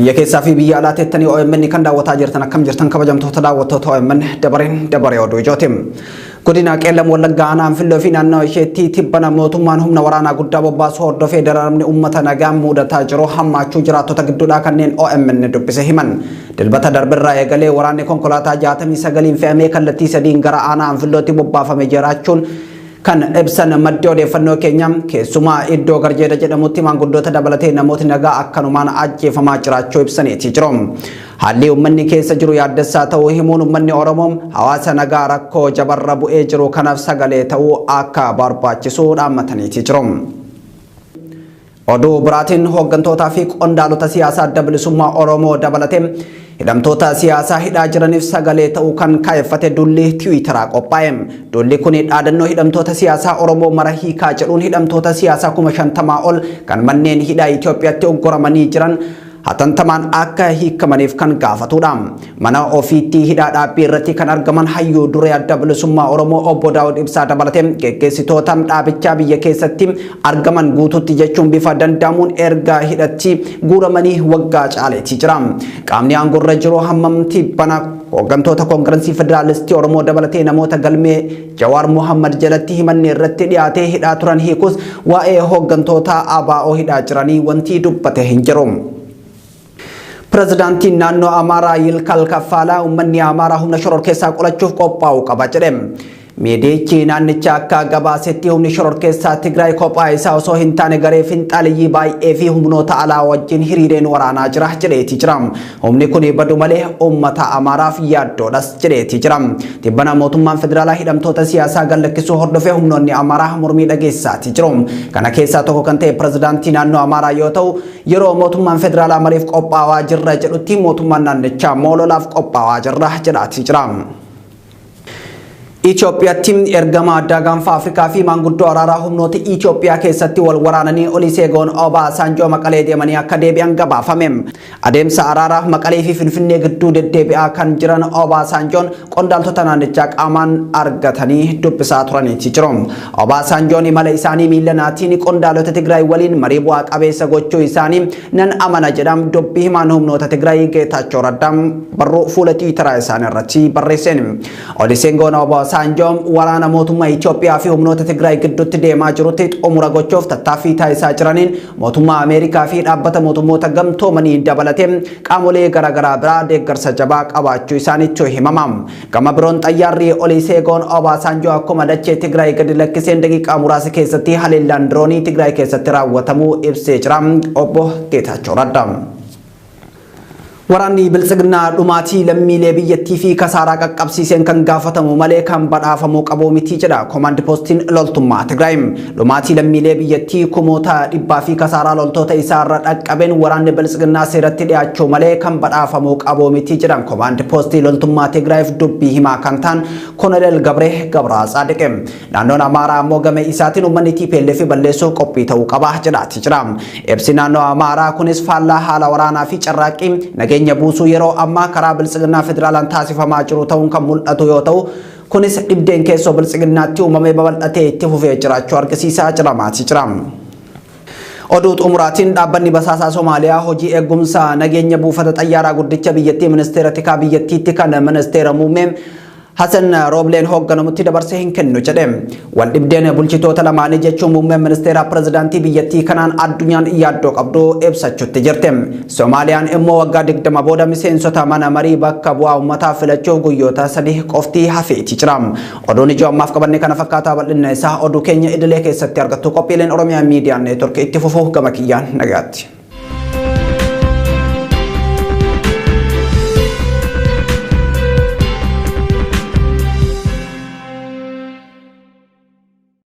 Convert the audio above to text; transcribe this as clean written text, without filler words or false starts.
Biyya keessaa fi biyya alaa teettanii OMN kan daawwataa jirtan akkam jirtan kabajamtoota daawwattoota OMN dabareen dabaree oduu ijooti. Godina Qeellam Wallaggaa aanaa Anfilloo fi naannoo isheetti tibbana mootummaan humna waraanaa guddaa bobbaasuu hordofee dararamni uummata nagaa mudataa jiru hammaachuu jiraattota gidduudhaa kanneen OMN dubbise himan. Dilbata darbirraa eegalee waraanni konkolaataa 69n fe'amee kallattii sadiin gara aanaa Anfillootti bobbaafame jiraachuun kan ibsan maddi odeeffannoo keenya keessumaa iddoo Garjeeda jedhamutti maanguddoota dabalatee namootni nagaa akkanumaan ajjeefamaa jiraachuu ibsaniiti jiru. Haalli uummanni keessa jiru yaaddessaa ta'uu himuun uummanni Oromoo hawaasa nagaa rakkoo jabarra bu'ee jiru kanaaf sagalee ta'uu akka barbaachisu dhaammataniiti jiru. Oduu biraatiin hooggantootaa fi qondaalota siyaasaa Adda Bilisummaa Oromoo dabalatee hidhamtoota siyaasaa hidhaa jiraniif sagalee ta'uu kan kaayeffate duulli Tiwiitaraa qophaa'e. Duulli kun dhaadannoo hidhamtoota siyaasaa Oromoo mara hiikaa jedhuun hidhamtoota siyaasaa 50,000 ol kan manneen hidhaa Itoophiyaatti oggoramanii jiran hatantamaan akka hiikamaniif kan gaafatudha. Mana ofiitti hidhaa dhaabbii irratti kan argaman hayyuu duree Adda Bilisummaa Oromoo obbo Daawud Ibsaa dabalatee geggeessitoota dhaabichaa biyya keessatti argaman guututti jechuun bifa danda'amuun erga hidhatti guuramanii waggaa caaleetii jira. Qaamni aangorra jiru hammam tibbana hooggantoota Koongirensii Federaalistii Oromoo dabalatee namoota galmee Jawaar Mohammad jalatti himanni irratti dhiyaatee hidhaa turan hiikus waa'ee hooggantoota ABO hidhaa jiranii wanti dubbate hin jiru. Pirezidaantiin naannoo Amaaraa Yilkaal Kaffaalaa uummanni Amaaraa humna shororkeessaa qolachuuf qophaa'uu qaba jedhe. Miidiyichi naannicha akka gabaasetti humni shororkeessaa Tigraay kophaa isaa osoo hin taane garee finxaaliyyii baay'ee fi humnoota alaa wajjin hiriireen waraanaa jira jedheeti jira. Humni kun badu malee uummata Amaaraaf yaaddoodhas jedheeti jira. Tibbana mootummaan federaalaa hidhamtoota siyaasaa gallakkisuu hordofee humnoonni Amaaraa mormii dhageessisaati jiru. Kana keessaa tokko kan ta'e pirezidaantii naannoo Amaaraa yoo ta'u yeroo mootummaan federaalaa mariif qophaawaa jirra jedhutti mootummaan naannichaa immoo lolaaf qophaawaa jirra jedhaati jira. Itoophiyaatti ergama addaa gaanfa Afrikaa fi maanguddoo araaraa humnoota Itoophiyaa keessatti wal waraananii Oliseegoon Obaasaanjoo Maqalee deemanii akka deebi'an gabaafame. Adeemsa araaraa Maqalee fi Finfinnee gidduu deddeebi'aa kan jiran Obaasaanjoon qondaaltota naannichaa qaamaan argatanii dubbisaa turaniiti jiru. Obaasaanjoon imala isaanii miilanaatiin qondaalota Tigraay waliin marii bu'aa qabeessa gochuu isaanii nan amana jedham dubbii himaan humnoota Tigraay Geetaachoo Raddaa barruu fuula Tiwiitaraa isaanii irratti barreesseen. Olusegun Obasanjo waraana mootummaa Itoophiyaa fi humnoota Tigraay gidduutti deemaa jirutti xumura gochuuf tattaaffii taasisaa jiraniin mootummaa Ameerikaa fi dhaabbata mootummoota gamtoomanii dabalatee qaamolee garaagaraa biraa deeggarsa jabaa qabaachuu isaaniitu himama. Gama biroon xayyaarri Olusegun Obasanjo akkuma dachee Tigraay gadi lakkiseen daqiiqaa muraasa keessatti haleellaan diroonii Tigraay keessatti raawwatamuu ibsee jira. Obbo Geetaachoo Raddaa. Waraanni Biltsiginnaa dhumaatii lammiilee biyyattii fi kasaaraa qaqqabsiiseen kan gaafatamu malee kan badhaafamuu qabu miti jedha Koomaand Poostiin loltummaa Tigraay. Dhumaatii lammiilee biyyattii kumoota dhibbaa fi kasaaraa loltoota isaarra dhaqqabeen waraanni Biltsiginnaa seeratti dhiyaachuu malee kan badhaafamuu qabu miti jedhan Koomaand Poostii loltummaa Tigraayiif dubbii himaa kan ta'an Koloneel Gabree Gabraa Tsaadiqe. Naannoon Amaaraa ammoo gama isaatiin uummanni TPLF balleessuuf qophii ta'uu qaba jedhaati jira. Ibsi naannoo Amaaraa kunis faallaa haala waraanaa fi carraaqqii nageenya buusuu yeroo ammaa karaa Biltsiginnaa federaalaan taasifamaa jiru ta'uun kan mul'atu yoo ta'u, kunis dhibdeen keessoo Biltsiginnaatti uumamee babal'atee itti fufee jiraachuu argisiisaa jiramaati jira. Oduu xumuraatiin dhaabbanni basaasaa Somaaliyaa hojii eegumsa nageenya buufata xayyaaraa guddicha biyyattii ministeera tikaa biyyattiitti kan ministeera muummee Hasan Roobleen hoogganamutti dabarsee hin kennu jedhe. Waldhibdeen bulchitoota lamaanii jechuun muummeen ministeeraa pirezidaantii biyyattii kanaan addunyaan yaaddoo qabdu ibsachuutti jirti. Somaaliyaan immoo waggaa 20 booda miseensota mana marii bakka bu'aa uummataa filachuuf guyyoota 3 qofti hafeeti jira. Oduun ijoo ammaaf qabanne kana fakkaataa bal'inna isaa oduu keenya idilee keessatti argattu qophiileen Oromiyaa Miidiyaa Neetwork itti fufu gama kiyyaan nagaatti.